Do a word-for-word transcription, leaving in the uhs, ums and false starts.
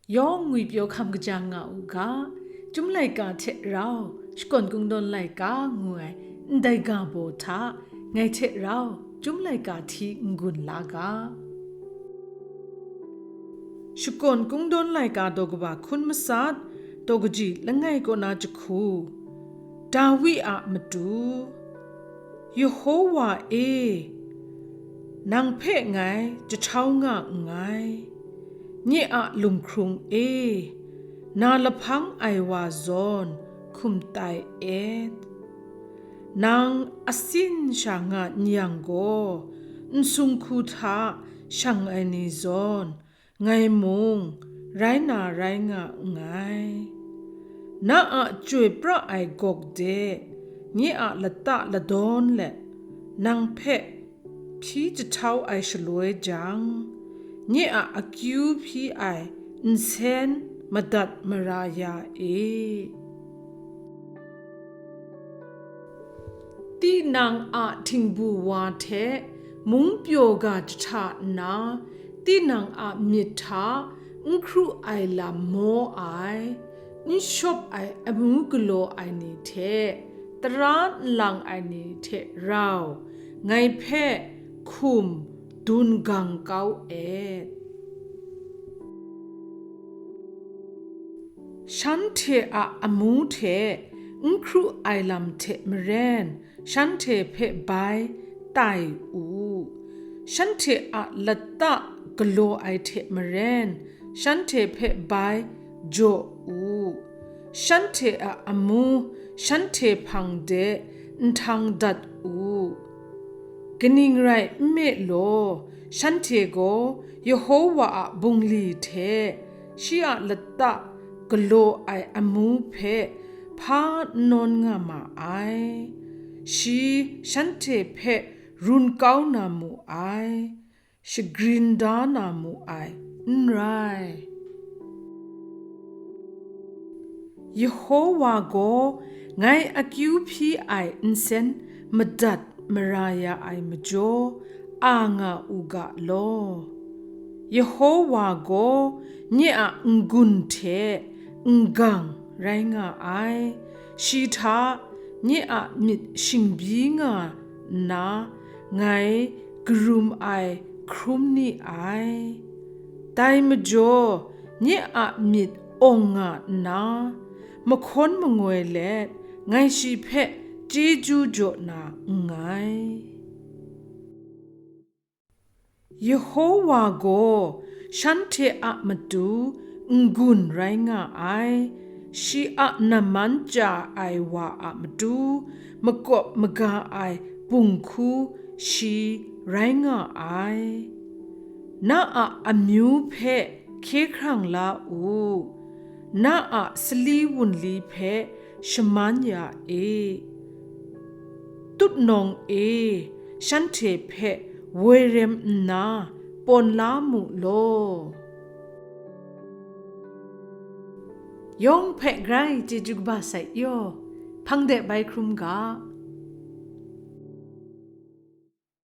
Yawng ngwipyaw hkam kajang nga u ga, Chyum laika hte rau, Shakawn Kungdawn laika ngu ai ndai ga baw hta, ngai hte rau Chyum laika hti n-gun la ga. Shakawn Kungdawn laika daw kaba hkun matsat, daw kaji langai kaw na jahku. Dawi a matu. Yehowa e, nang hpe ngai jahtau nga nngai. Nye a lunghkrung e, na lahpang ai wa zawn hkum tai et. Nang asin sha nga n yang gaw, nsung hku hta shang ai ni zawn, ngai mung rai na rai nga nngai. Na a chyoi pra ai gawk de, nye a lata ladawn let, nang hpe hpyi jahtau ai shaloi jang, nye a akyu hpyi ai nsen madat mara ya e. Tinang a htingbu wa hte mung pyaw ga jahta nna, tinang a myit hta n hkru ai lam maw ai, n shawp ai amu galaw ai ni hte, tara n lang ai ni hte rau, ngai hpe hkum dun gang kau et. Shanhte a amu hte n hkru ai lam hte maren, shanhte hpe bai tai u. Shanhte a lata galaw ai hte maren, shanhte hpe bai jaw u. Shanhte a amu shanhte hpang de nhtang dat u. Kaning rai nme law, shanhte gaw Yehowa a bungli hte shi a lata galaw ai amu hpe hpa n nawn nga ma ai. Shi shanhte hpe run kau na mu ai, shagrin da na mu ai n rai. Yehowa gaw ngai akyu hpyi ai nsen madat mara ya ai majaw, a nga u ga law. Yehowa gaw nye a n-gun hte n-gang rai nga ai, shi hta nye a myit shingbyi nga nna, ngai karum ai hkrum ni ai. Dai majaw, nye a myit awng nga nna, mahkawn mangoi let, ngai shi hpe chyeju jaw na nngai. Yehowa gaw shanhte a matu n-gun rai nga ai, shi a namman chya ai wa a matu makawp maga ai bunghku shi rai nga ai. Na a amyu hpe hkye hkrang la u, na a sali wunli hpe shaman ya e. Tutnawng e, shanhte hpe woi rem nna pawn la mu law. Yawng hpe grai chyeju kaba sai yaw, hpang de bai hkrum ga.